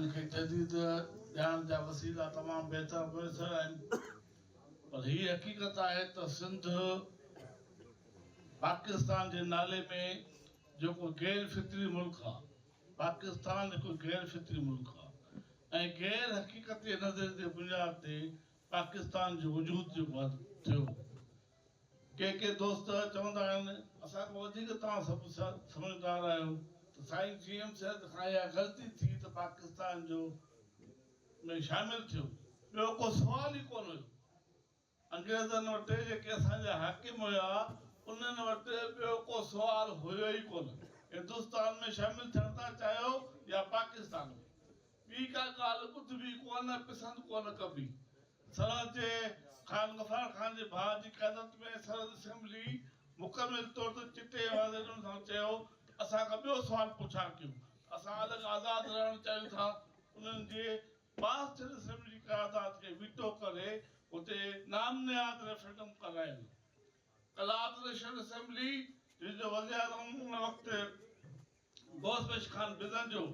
انهن کي جديد ڄاڻ جا وسيلا تمام بهتر ميسر آهن پر هي حقيقت آهي ته سنڌ پاڪستان جي نالي ۾ جيڪو غير فطري ملڪ آ پاڪستان هڪ غير فطري ملڪ آ ۽ غير حقيقتي نظريي جي بنياد تي پاڪستان جو وجود جيڪو آ ٿيو. ڪي ڪي دوست چوندا آهن اسان کان وڌيڪ توهان سڀ سمجهدار آهيو ته سائين جي ايم سيد کان اها غلطي ٿي ته پاڪستان جو ۾ شامل ٿيو ٻيو ڪو سوال ئي ڪونه هيو انگريزن وٽ جيڪي اسان جا حاڪم هيا انهن وٽ ٻيو ڪو سوال هيو ئي ڪونه هندستان ۾ شامل ٿيڻ ٿا چاهيو يا پاڪستان ۾ ٻي ڪا ڳالهه ٻڌبي ڪونه پسند ڪونه ڪبي. سرحد جي خان غفار خان جي ڀاء جي قيادت ۾ سرحد اسيمبلي مڪمل طور تي چٽي ۽ واضح نموني سان چيو ته اسان کان ٻيو سوال پڇا ڪيو اسان الڳ آزاد رهڻ چاهيون ٿا انهن جي پاس ٿيل اسيمبلي جي قرارداد کي ويٽو ڪري اتي نام نهاد ريفرنڊم ڪرايو ويو. قلات نيشنل اسيمبلي جنهن جو وزيراعظم ان وقت غوث بخش خان بزنجو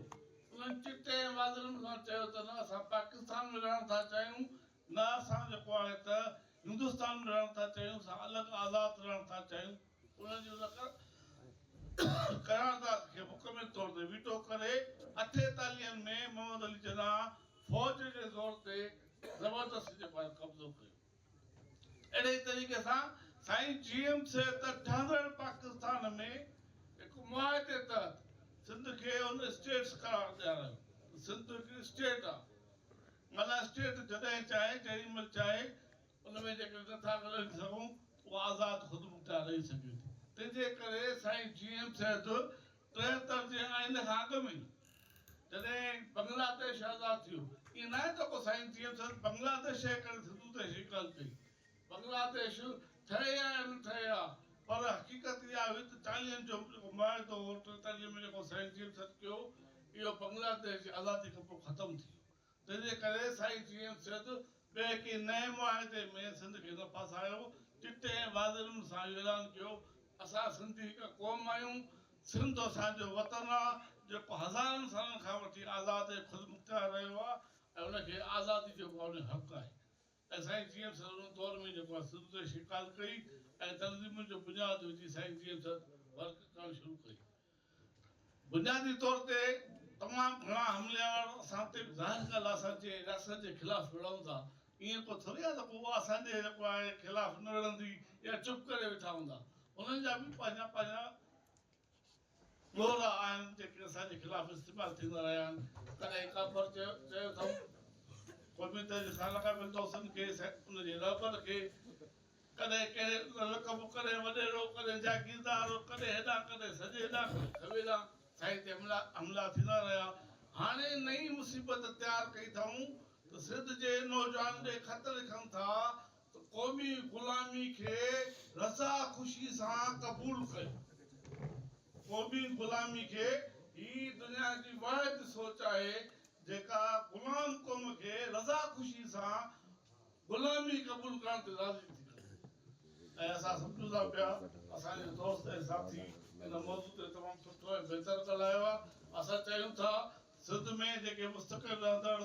انهن چٽي ۽ واضح نموني سان چيو ته نه اسان پاڪستان ۾ رهڻ ٿا چاهيون نه اسان جيڪو آهي ته هندستان ۾ رهڻ ٿا چاهيون اسان الڳ آزاد رهڻ ٿا چاهيون انهن جي ان قرارداد کي مڪمل طور تي ويٽو ڪري اٺيتاليهن ۾ محمد علي جناح فوج جي زور تي زبردستي جيڪو آهي قبضو ڪيو. اهڙي ئي طريقي سان سائين جي ايم سيد ته ٺهندڙ پاڪستان ۾ هڪ معاهدي تحت سنڌ کي ان اسٽيٽس قرار ڏياريو ته سنڌ هڪ اسٽيٽ آ معنيٰ اسٽيٽ جڏهن چاهي جهڙي مهل چاهي ان ۾ جيڪڏهن نٿا رهي سگهون اها آزاد خودمختيار رهي سگهي ٿي تنهن جي ڪري سائين جي ايم سيد 73 جي آئين کان اڳ ۾ جڏهن بنگلاديش آزاد ٿيو، ائين ناهي ته ڪو سائين جي ايم سيد بنگلاديش جي ڪري سنڌو ديش جي ڳالهه ڪئي. بنگلاديش ٺهي ها يا نه ٺهي ها، پر حقيقت اها هئي ته چاليهن جو جيڪو معاهدو هو، 43 ۾ جيڪو سائين جي ايم سيد ڪيو، اهو بنگلاديش جي آزادي کان پوء ختم ٿي ويو. تنهن جي ڪري سائين جي ايم سيد ٻئي ڪنهن نئين معاهدي ۾ سنڌ کي نه ڦاسايو، چٽي ۽ واضح نموني سان اهو اعلان ڪيو، اسان سنڌي هڪ قوم آهيون، سنڌ اسان جو وطن آ، جيڪو هزارن سالن کان وٺي آزاد ۽ خودمختيار رهيو آ ۽ ان کي آزادي جو قانوني حق آهي ۽ سائين جي ايم سيد ان دور ۾ جيڪو آ سنڌ تي شڪار ڪئي ۽ تنظيمن جو بنياد وجهي سائين جي ايم سيد ورڪ ڪرڻ شروع ڪئي. بنيادي طور تي تمام گهڻا حملي آور اسان تي به ظاهر ڳالهه آ اسان جي رياست جي خلاف وڙهون ٿا ائين ڪو ٿوري آ ته ڪو اسان جي جيڪو آهي خلاف نه وڙهندي يا چپ ڪري ويٺا هوندا انهن جا به پنهنجا پنهنجا ڳورا آهن جيڪي اسان جي خلاف استعمال ٿيندا رهيا آهن ڪڏهن ڪافر چيو اٿئون قومي تحريڪ سان لاڳاپيل دوستن کي ان جي رهبر کي ڪڏهن ڪهڙي لقب، ڪڏهن وڏيرو، ڪڏهن جاگيردار، ڪڏهن هيڏانهن ڪڏهن سڄي ڏانهن، ڪڏهن کٻي ڏانهن سائين تي حملا حملا ٿيندا رهيا. هاڻي نئين مصيبت تيار ڪئي اٿائون ته سنڌ جي نوجوانن ڏي خط لکن ٿا ته قومي غلامي کي رضا خوشي سان قبول ڪيو. قومي غلامي کي هي دنيا جي واحد سوچ آهي جيڪا غلام قوم کي رضا خوشي سان غلامي قبول ڪرڻ تي راضي ٿي وڃي ۽ اسان سمجهون ٿا پيا اسان جي دوست ۽ ساٿي ان موضوع تي تمام سٺو ۽ بهتر ڳالهايو آهي اسان چاهيون ٿا سنڌ ۾ جيڪي مستقل رهندڙ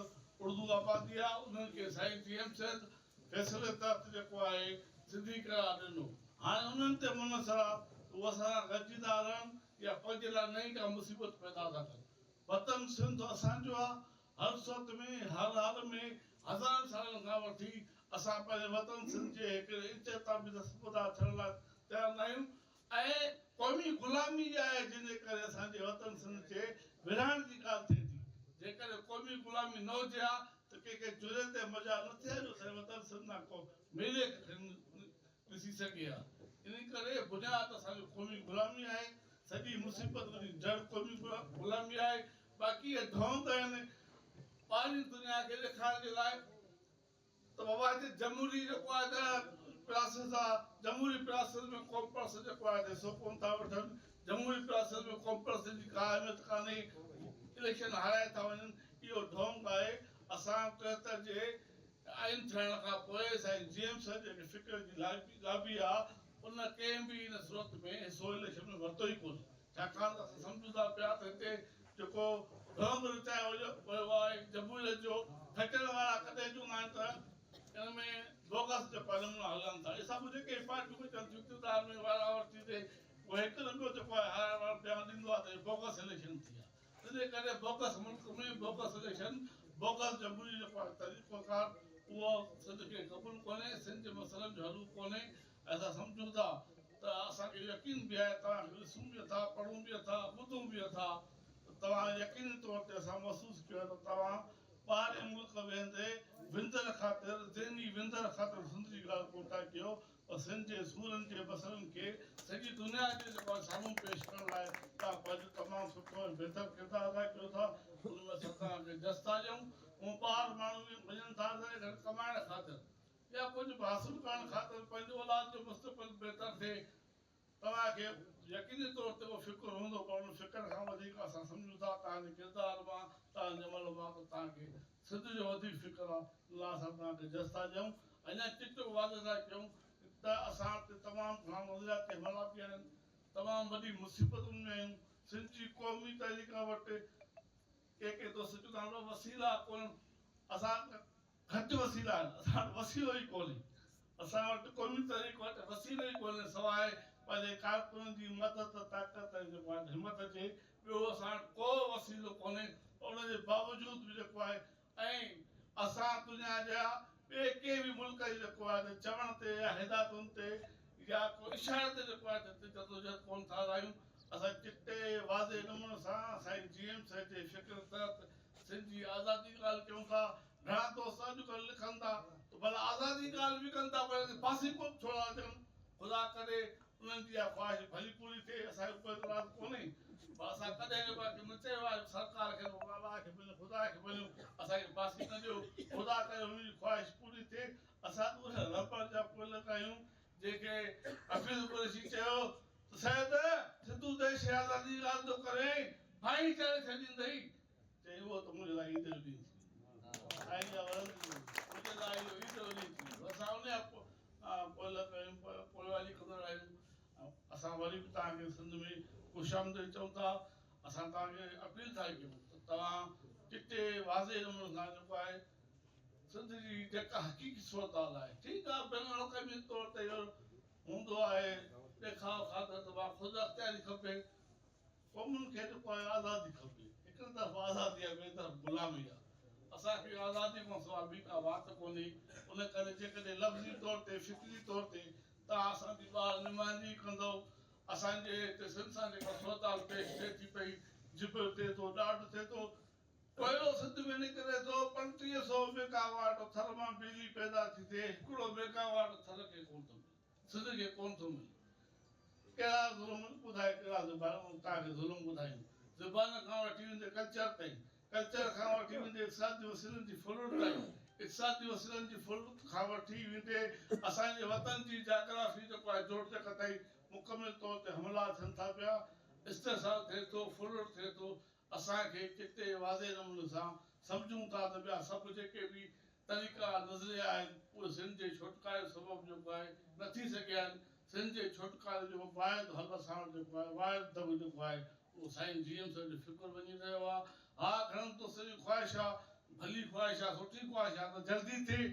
اردو آبادي آهي انهن کي سائين جي ايم سيد فيصلي تحت جيڪو آهي سنڌي قرار ڏنو هاڻي انهن تي منحصر آهي ته هو اسان سان گڏجي ٿا رهن يا پنهنجي لاء نئين ڪا مصيبت پيدا ٿا ڪن وطن سنڌ اسان جو آ، هر صورت ۾ هر حال ۾ هزارن سالن کان وٺي اسان پنهنجي وطن سنڌ جي هڪڙي انچ تان به دستبردار ٿيڻ لاء تيار ناهيون ۽ قومي غلامي ئي آهي جنهن جي ڪري اسان جي وطن سنڌ کي ورهائڻ جي ڳالهه ٿئي ٿي، جيڪڏهن قومي غلامي نه هجي ها ته ڪنهن کي جرئت ۽ مجال نه ٿئي ها جو اسان جي وطن سنڌ مان ڪو ميري اک کڻي ڏسي سگهي ها. انهي ڪري بنياد اسان جو قومي غلامي آهي. سڄي مصيبت جي جڙ قومي غلامي آهي. باقي اهي ڍونگ آهن ٻاهرين دنيا کي ڏيکارڻ جي لاء ته بابا هتي جمهوري جيڪو آهي ته پراسيس آهي، جمهوري پراسيس ۾ قومپرست جيڪو آهي ته حصو ڪونه ٿا وٺن، جمهوري پراسيس ۾ قومپرستن جي ڪا اهميت ڪانهي، اليڪشن هارائي ٿا وڃن، اهو ڍونگ آهي. اسان 73 جي آئين ٺهڻ کان پوء سائين جي ايم سيد جيڪي فڪر جي لابي آ ان ڪنهن به ان صورت ۾ حصو اليڪشن ۾ ورتو ئي ڪونهي ڇاڪاڻ ته اسان سمجهون ٿا پيا ته هتي جيڪو ڍونگ رچايو ويو آهي جمهوريت جو کٽڻ وارا ڪڏهن چوندا آهن ته ان ۾ بوگس جيڪو آهي نمونا هلن ٿا. اهي سڀ جيڪي پارٽيون اچن ٿيون اقتدار ۾ وارا ورتي تي اهي هڪ نه ٻيو جيڪو آهي هارائڻ وارو بيان ڏيندو آهي ته هي بوگس اليڪشن ٿي آهي. تنهنجي ڪري بوگس ملڪ ۾ بوگس اليڪشن بوگس جمهوري جيڪو آهي طريقو ڪار اهو سنڌ کي قبول ڪونهي، سنڌ جي مسئلن جو حل اهو ڪونهي ۽ اسان سمجهون ٿا ته اسان کي يقين به آهي توهان کي ڏسون به اٿا، پڙهون به اٿا، ٻڌون به اٿا ته توهان يقيني طور تي اسان محسوس ڪيو آهي ته توهان ٻاهرين ملڪ ويهندي وندر خاطر ذهني وندر خاطر سنڌ جي ڳالهه ڪونه ٿا ڪيو پر سنڌ جي سورن جي مسئلن کي سڄي دنيا جي جيڪو آهي سامهون پيش ڪرڻ لاء توهان پنهنجو تمام سٺو ۽ بهتر ڪردار ادا ڪيو ٿا ان ۾ اسان توهان کي جس ٿا ڏيون. هونء ٻاهر ماڻهو به وڃن ٿا ذري گهٽ ڪمائڻ خاطر يا ڪجهه به حاصل ڪرڻ خاطر پنهنجي اولاد جو مستقبل بهتر ٿئي توهان کي يقيني طور تي اهو فڪر هوندو پر ان فڪر کان وڌيڪ اسان سمجهون ٿا توهان جي ڪردار مان توهان جي عمل مان ته توهان کي سنڌ جو وڌيڪ فڪر آهي ان لاء اسان توهان کي جس ٿا ڏيون اڃا چٽو واضح ٿا ڪيون ته اسان تي تمام گهڻا نظرياتي حملا پيا آهن تمام وڏي مصيبتن ۾ آهيون سنڌ جي قومي تحريڪ وٽ ڪي ڪي دوست چوندا آهن وسيلا ڪونهن اسان گهٽ وسيلا آهن، اسان وٽ وسيلو ئي ڪونهي، اسان وٽ قومي تحريڪ وٽ وسيلو ئي ڪونهي سواء پنهنجي ڪارڪنن جي مدد، طاقت ۽ جيڪو آهي همت جي، ٻيو اسان وٽ ڪو وسيلو ڪونهي، ان جي باوجود به جيڪو آهي ۽ اسان دنيا جا ٻئي ڪنهن به ملڪ جي جيڪو آهي ته چوڻ تي يا هدايتن تي يا ڪو اشاري تي جيڪو آهي ته جدوجهد ڪونه ٿا هلايون، اسان چٽي واضح نموني سان سائين جي ايم سيد جي فڪر تحت سنڌ جي آزادي جي ڳالهه ڪيون ٿا، گهڻا دوست اڄڪلهه لکن ٿا ته ڀلا آزادي جي ڳالهه به ڪن ٿا پر ڦاسي ڪو به ڇو ٿا اچن، خدا ڪري انهن جي اها خواهش ڀلي پوري ٿئي، اسان کي ڪو اعتراض ڪونهي پر اسان ڪڏهن به باقي نه چيو آهي سرڪار کي ته الله کي مڃون خدا کي مڃون اسان کي ڦاسي نه ڏيو، خدا ڪري انهن جي خواهش پوري ٿئي، اسان ته انهن رهبر جا پوئلڳ آهيون جنهن کي حفيظ قريشي چيو ته سيد سنڌو ديش جي آزادي جي ڳالهه ٿو ڪرين ڦاهي چاڙهي ڇڏيندئي. چيائين اهو ته منهنجي لاء عيد جو ڏينهن ٿي ويندو. سائين جا ورد منهنجي لاء اهو عيد جو ڏينهن ٿي ويندو. اسان ان جا پوئلڳ آهيون، پوئواري ڪندڙ آهيون. اسان وري به توهان کي سنڌ ۾ خوش آمديد چئون ٿا. اسان توهان کي اپيل ٿا ڪيون ته توهان چٽي واضح نموني سان جيڪو آهي سنڌ جي جيڪا حقيقي صورتحال آهي، ٺيڪ آهي بين الاقوامي طور تي اهو هوندو آهي ڏيکاء خاطر ته ڀاء خود اختياري کپي. قومن کي جيڪو آهي آزادي کپي. هڪڙي طرف آزادي آهي ٻئي طرف غلامي آهي. اسان کي آزادي کان سواء ٻي ڪا واٽ ڪونهي. ان ڪري جيڪڏهن لفظي طور تي فڪري طور تي توهان اسان جي ٻاهر نمائندگي ڪندؤ، اسان جي هتي سنڌ سان جيڪا صورتحال پيش ٿئي ٿي پئي، جبر ٿئي ٿو، ڏاڍ ٿئي ٿو، ڪوئلو سنڌ ۾ نڪري ٿو، 35 سو ميگاواٽ ٿر مان بجلي پيدا ٿي ٿئي، هڪڙو ميگاواٽ ٿر کي ڪونه ٿو ملي. سنڌ کي ڪونه ٿو ملي. ڪهڙا ظلم ٻڌائي ڪهڙا زبان توهان کي ظلم ٻڌايون. زبان کان وٺي ويندي ڪلچر تائين، ڪلچر کان وٺي ويندي اقتصادي وسيلن جي ڦرلٽ تائين، اقتصادي وسيلن جي ڦرلٽ کان وٺي ويندي اسان جي وطن جي جاگرافي جيڪو آهي جوڙجڪ تائين مڪمل طور تي حملا ٿين ٿا پيا، استحصال ٿئي ٿو، ڦرلٽ ٿئي ٿو، اسان کي چٽي واضح نموني سان سمجهون ٿا ته ٻيا سڀ جيڪي به طريقا نظريا آهن اهي سنڌ جي ڇوٽڪاري جو سبب جيڪو آهي نه ٿي سگهيا آهن. سنڌ جي ڇوٽڪاري جو واحد حل اسان وٽ جيڪو آهي واحد دڳ جيڪو آهي اهو سائين جي ايم سيد جو فڪر وڃي رهيو آهي. ها گهڻن دوستن جي خواهش آهي ڀلي خواهش آهي سٺي خواهش آهي ته جلدي ٿئي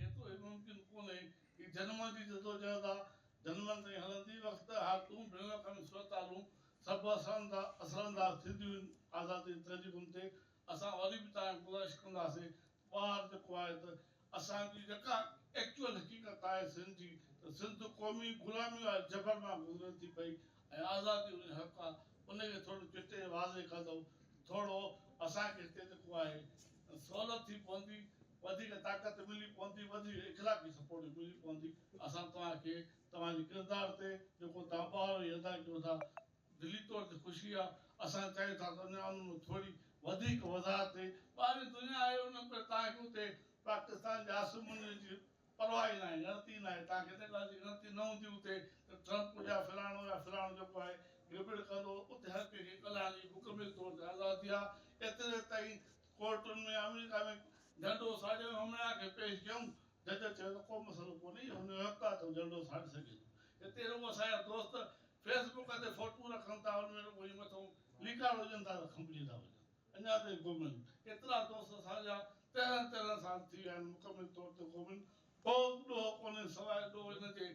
ايترو ئي ممڪن ڪونهي هي جنمن جي جدوجهد آهي جنمن تائين هلندي وقت حالتون بين الاقوامي صورتحالون سڀ اثرانداز ٿينديون آهن آزادي جي تحريڪن تي اسان وري به توهان کي گذارش ڪنداسين ته ٻاهر جيڪو آهي ته اسان جي جيڪا ايڪچوئل حقيقت آهي سنڌ جي ته سنڌ قومي غلامي واري جبر مان گذري ٿي پئي ۽ آزادي ان جو حق آهي ان کي ٿورو چٽي واضح ڪندو ٿورو اسان کي هتي جيڪو آهي سهولت ٿي پوندي وڌيڪ طاقت ملي پوندي وڌيڪ اخلاقي سپورٽ ملي پوندي اسان توهان کي توهان جي ڪردار تي جيڪو توهان ٻاهر ويهي ادا ڪيو ٿا دلي طور تي خوشي آ، اسان چاهيون ٿا ته اڃا ان ۾ ٿوري وڌيڪ وضاحت ٿئي. ٻاهرين دنيا آهي ان ڪري توهان کي اتي پاڪستان جي آسمون جي پرواهه ئي ناهي، ڳڻتي ئي ناهي، توهان کي ان ڳالهه جي ڳڻتي نه هوندي اتي ته ٽرمپ يا فلاڻو يا فلاڻو جيڪو آهي گڙٻڙ ڪندو، اتي هر ڪنهن کي ڳالهائڻ جي مڪمل طور تي آزادي آ، ايتري تائين ڪورٽن ۾ آمريڪا ۾ جهنڊو ساڙيو ۽ همراهه کي پيش ڪيائون، جج چيو ته ڪو مسئلو ڪونهي، هن جو حق آ ته هو جهنڊو ساڙي سگهي ٿو. هتي رڳو اسان جا دوست فيس بڪ تي فوٽو رکن ٿا ان ۾ رڳو هي مٿئون ليڪا روڄن ٿا ته کنڀجي ٿا وڃن. اڃا تائين گم آهن. ڪيترا دوست اسان جا تيرهن تيرهن سال ٿي ويا آهن مڪمل طور تي گم آهن. ڪو به ڏوهه ڪونهي سواء ڏوهه ان جي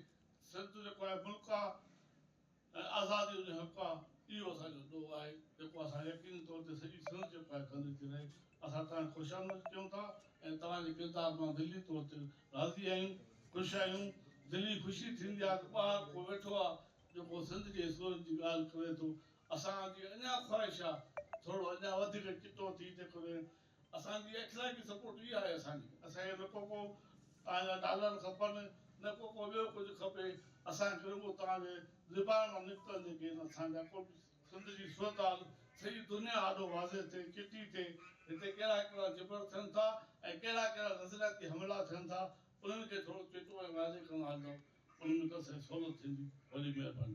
سنڌ جيڪو آهي ملڪ آ ۽ آزادي ان جو حق آ اهو اسان جو ڏوهه آهي جيڪو اسان يقيني طور تي سڄي سنڌ جيڪو آهي ڪندي ٿي رهي. اسان توهان کي خوش آمديد ڪيون ٿا ۽ توهان جي ڪردار مان دلي طور تي راضي آهيون خوش آهيون دلي خوشي ٿيندي آ ته ٻاهر ڪو ويٺو آ جيڪو سنڌ جي سورن جي ڳالهه ڪري ٿو. اسان جي اڃا خواهش آ ٿورو اڃا وڌيڪ چٽو ٿي جيڪڏهن اسان جي اخلاقي سپورٽ اها آهي اسان جي اسان کي نه ڪو ڪو توهان جا ڊالر کپن نه ڪو ڪو ٻيو ڪجهه کپي اسان کي رڳو توهان جي زبان مان نڪتل جيڪي آهن اسان جا ڪو به سنڌ جي صورتحال سڄي دنيا آڏو واضح ٿئي چٽي ٿئي هتي ڪهڙا ڪهڙا جبر ٿين ٿا ۽ ڪهڙا ڪهڙا نظرياتي حملا ٿين ٿا انهن کي ٿورو چٽو ۽ واضح ڪندا هلندؤ ان ۾ ته اسان کي سهولت ٿيندي وڏي مهرباني.